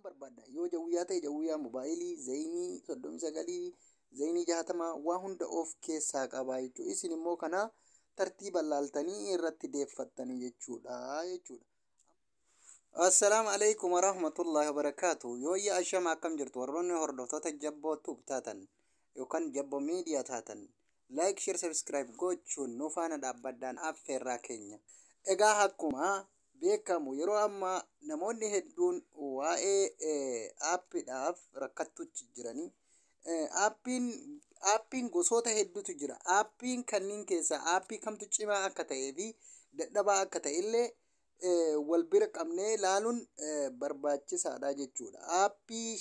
Barbaadda yoo Jawwiyaa ta'e, Jawwiyaa mobaayilii Zainii 39, Zainii 60, waa hunda of keessaa qaba jechuudha. Isin immoo kana tartiiba laaltanii irratti deeffattanii jechuudha. Assalaamu alaikum warahmatullahi wabarakaatu. Yooyya, ashama, akkam jirtu warroonni hordoftoota Jabboo Tube taatan yookaan Jabboo Miidiyaa taatan? Like, share, subscribe gochuun nu faana dhaabbadhaan affeerraa keenya. Egaa akkuma beekamu yeroo ammaa namoonni hedduun waa'ee aappiidhaaf rakkattuutti jiranii. Aappiin gosoota hedduutu jira. Aappiin kanneen keessaa aappii kamtu cimaa akka ta'ee fi dadhabaa akka ta'e illee wal bira qabnee ilaaluun barbaachisaadha jechuudha. Aappii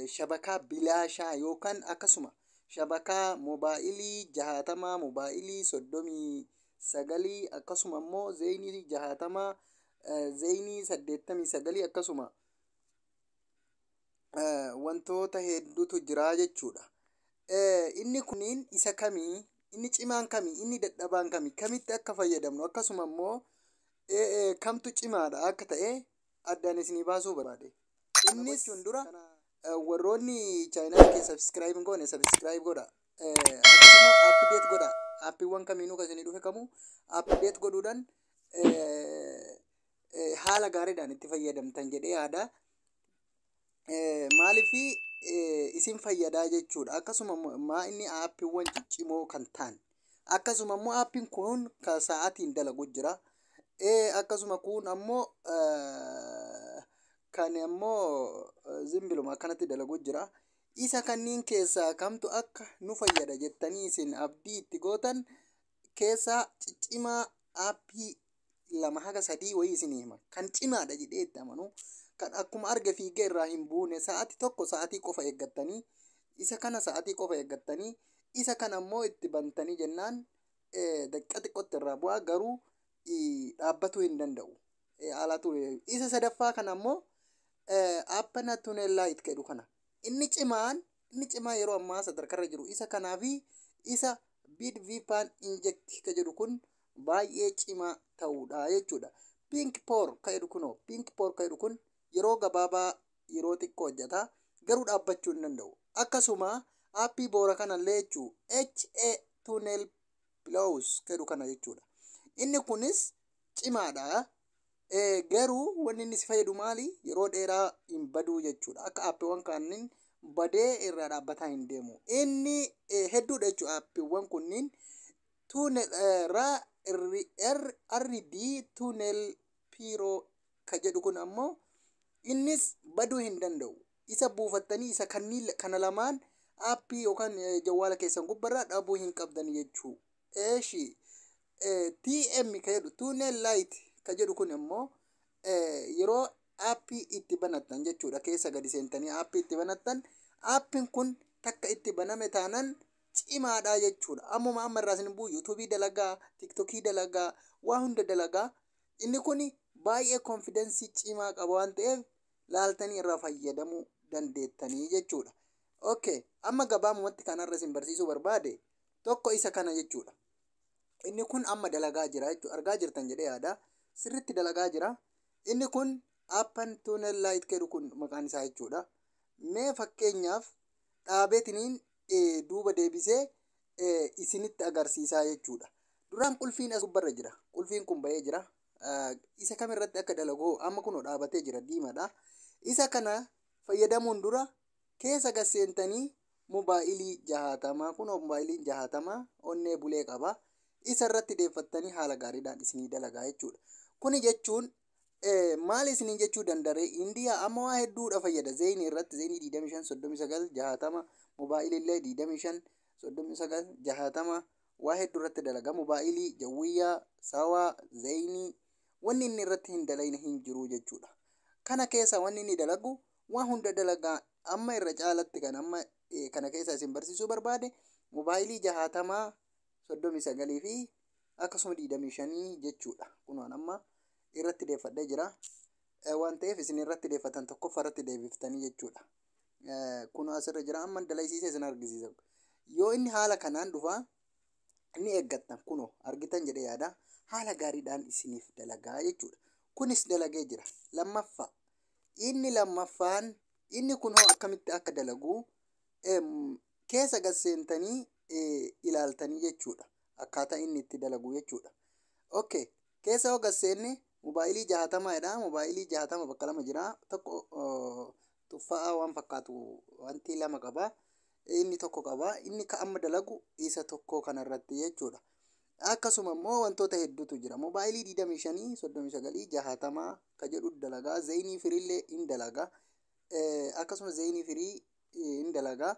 shabakaa bilaashaa yookaan akkasuma shabakaa moobaayilii 60, moobaayilii 39, akkasuma immoo Zainii 60, Zainii 89, akkasuma wantoota hedduutu jira jechuudha. Inni kuniin isa kamii? Inni cimaan kamii? Inni dadhabaan kamii? Kamitti akka fayyadamnu, akkasuma immoo kamtu cimaadha akka ta'e addaan isinii baasuu barbaade. Innis dura warroonni channel kee subscribe hin goone subscribe godha. Akkasuma update godha. Aappiiwwan kamiinuu kan isinii dhufe kamuu update godhuudhaan haala gaariidhaan itti fayyadamtan jedhee yaada. Maaliif isin fayyadaa jechuudha. Akkasuma maa inni aappiiwwan ciccimoo kan ta'an. Akkasuma immoo aappiin kun kan sa'aatiin dalagu jira. Akkasuma kun ammoo kan ammoo zimbiluma akkanatti dalagu jira. Isa kanneen keessaa kamtu akka nu fayyada jettanii isin abdii itti gootan keessaa ciccimaa aappii lama haga sadii wayii isinii hima. Kan cimaadha jedhee itti amanu, kan akkuma arge fiigee irraa hin buune, sa'aatii tokko, sa'aatii qofa eeggattanii, isa kana sa'aatii qofa eeggattanii, isa kana ammoo itti bantanii jennaan daqiiqaa xiqqootti irraa bu'aa, garuu dhaabbatuu hin danda'u. Alatu isa sadaffaa kana ammoo Open Tunnel Lite jedhu kana. Inni cimaan yeroo ammaa sadarkarra jiru isa kanaa fi isa Bid VPN Inject ka jedhu kun baay'ee cimaa ta'uudha jechuudha. Ping Por ka jedhu kunoo, Ping Por ka jedhu kun yeroo gabaabaa, yeroo xiqqoo hojjeta, garuu dhaabbachuu hin danda'u. Akkasuma aappii boora kanallee jechuu HA Tunnel Plus ka jedhu kana jechuudha. Inni kunis cimaadha. Garuu wanni inni si fayyadu maali? Yeroo dheeraa hin baduu jechuudha. Akka aappiiwwan kanneen badee irraa dhaabbataa hin deemu. Inni hedduudha jechuudha aappiiwwan kunniin. Tunnel RD Tunnel Pro ka jedhu kun ammoo innis baduu hin danda'u. Isa buufattanii isa kanneen kana lamaan aappii yookaan jawwaala keessan gubbarraa dhabuu hin qabdan jechuu. Eeshi, TM ka jedhu, Tunnel Lite ka jedhu kun immoo yeroo aappii itti banattan jechuudha, keessa gadi seentanii aappii itti banattan, aappiin kun takka itti baname taanan cimaadha jechuudha. Ammuma amma irraa isin bu'u YouTubeii dalagaa, TikTokii dalagaa, waa hunda dalagaa. Inni kun baay'ee confidenceii cimaa qaba waan ta'eef laaltanii irraa fayyadamuu dandeettanii jechuudha. Okay, amma gabaabumatti kanarra isin barsiisuu barbaade tokko isa kana jechuudha. Inni kun amma dalagaa jira jechuudha. Argaa jirtan jedhee yaada. Sirriitti dalagaa jira. Inni kun Open Tunnel Lite jedhu kun maqaan isaa jechuudha. Mee fakkeenyaaf dhaabeetiniin duuba deebisee isinitti agarsiisaa jechuudha. Duraan qulfiin as gubbarra jira. Qulfiin kun bahee jira. Isa kamirratti akka dalagu amma kunoo dhaabatee jira, diimaadha. Isa kana fayyadamuun dura keessa gad seentanii mobaayilii 60, kunoo mobaayiliin 60 onnee bulee qaba. Isa irratti deeffattanii haala gaariidhaan isinii dalagaa jechuudha. Kuni jechuun maal isiniin jechuu danda'e? Indiyaa amma waa hedduudha fayyada. Zainii irratti Zainii 25, 39, 60, mobaayilii illee 25, 39, 60, waa hedduu irratti dalaga. Mobaayilii Jawwiyyaa, Sawaa, Zainii, wanni inni irratti hin dalayne hin jiru jechuudha. Kana keessa wanni inni dalagu waa hunda dalagaa. Amma irra caalatti kan amma kana keessa isin barsiisuu barbaade mobaayilii 60, 39 fi akkasuma 25 jechuudha. Kunoon amma irratti deeffadhee jira. Waan ta'eef isin irratti deeffatan tokkoffaa irratti deebiftanii jechuudha. Kun asirra jira, amma dalaysiisee isin argisiisa. Yoo inni haala kanaan dhufa inni eeggattan, kunoo argitan jedhee yaada, haala gaariidhaan isiniif dalagaa jechuudha. Kunis dalagee jira. Lammaffaa Inni lammaffaan, inni kun hoo akkamitti akka dalagu keessa gad seentanii ilaaltanii jechuudha. Akkaataa inni itti dalagu jechuudha. Okay. Keessa hoo gad seenne, mobaayilii 60dha. Mobaayilii 60 bakka lama jira. Tokko tuffa'aa waan fakkaatu wanti lama qaba. Inni tokko qaba. Inni ka amma dalagu isa tokko kanarratti jechuudha. Akkasuma immoo wantoota hedduutu jira. Mobaayilii 25, 39, 60 ka jedhu dalagaa. Zainii freellee hin dalagaa. Akkasuma Zainii free hin dalagaa.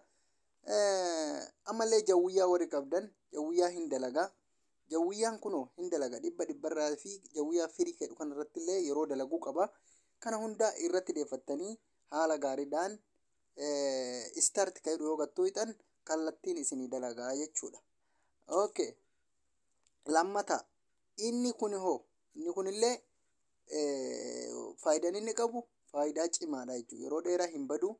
Ammallee Jawwiyyaa warri qabdan, Jawwiyyaa hin dalagaa. Jawwiyyaan kunoo hin dalaga, dhibba dhibbarraa fi Jawwiyyaa free jedhu kanarratti illee yeroo dalaguu qaba. Kana hunda irratti deeffattanii haala gaariidhaan start ka jedhu yoo gattuu hixan, kallattiin isinii dalagaa jechuudha. Okay. Lammata, inni kun hoo, inni kunillee faayidaan inni qabu faayidaa cimaadha jechuudha. Yeroo dheeraa hin badu,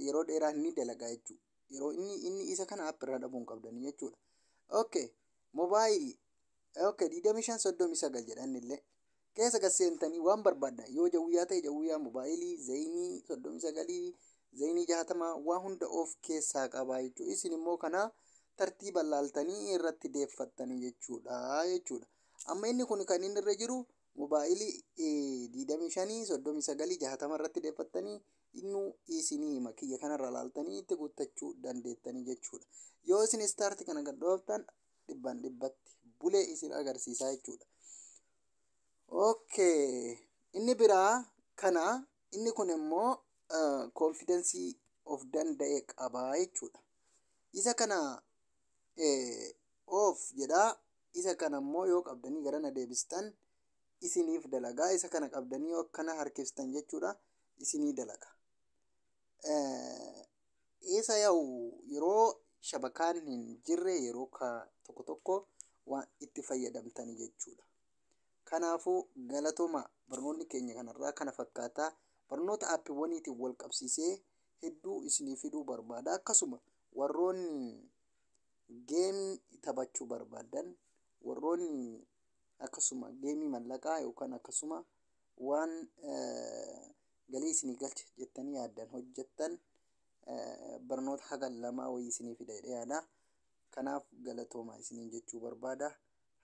yeroo dheeraa ni dalagaa jechuudha. Yeroo inni isa kana app irraa dhabuu hin qabdanii jechuudha. Okay. Mobaayilii. Okay, 25 39 jedhan illee. Keessa gad seentanii waan barbaaddan, yoo Jawwiyyaa ta'e Jawwiyyaa, mobaayilii, Zainii 39, Zainii 60, waan hunda of keessaa qaba jechuudha. Isin immoo kana tartiiba laaltanii irratti deeffattanii jechuudha. Amma inni kun kan inni irra jiru mobaayilii 25, 39, 60 irratti deeffattanii, innuu isinii hima, kiyya kanarra laaltanii itti guuttachuu dandeettanii jechuudha. Yoo isin start kana gad dhooftan, dhibbaan dhibbatti bulee isin agarsiisaa jechuudha. Okay. Inni biraa kana, inni kun immoo confidence of danda'e qabaa jechuudha. Isa kana off jedhaa, isa kana immoo yoo qabdanii garana deebistan isiniif dalagaa, isa kana qabdanii yoo akkana harkiftan jechuudha, isinii dalaga. Isa yaa'u yeroo shabakaan hin jirre, yeroo tokko tokko waan itti fayyadamtanii jechuudha. Kanaafuu galatooma, barnoonni keenya kanarraa kana fakkaataa. Barnoota aappiiwwaniitiin wal qabsiisee hedduu isinii fiduu barbaada. Akkasuma warroonni geemii taphachuu barbaadan, warroonni akkasuma geemii mallaqaa yookaan akkasuma waan galii isinii galcha jettanii yaaddan hojjettan, barnoota haga lamaa wayii isinii fida jedhee yaada. Kanaaf galatooma isiniin jechuu barbaada.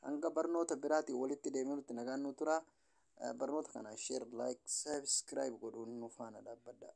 Hanga barnoota biraatiin walitti deemnutti nagaan nu tura. Barnoota kana share, like, subscribe godhuun nu faana dhaabbadha.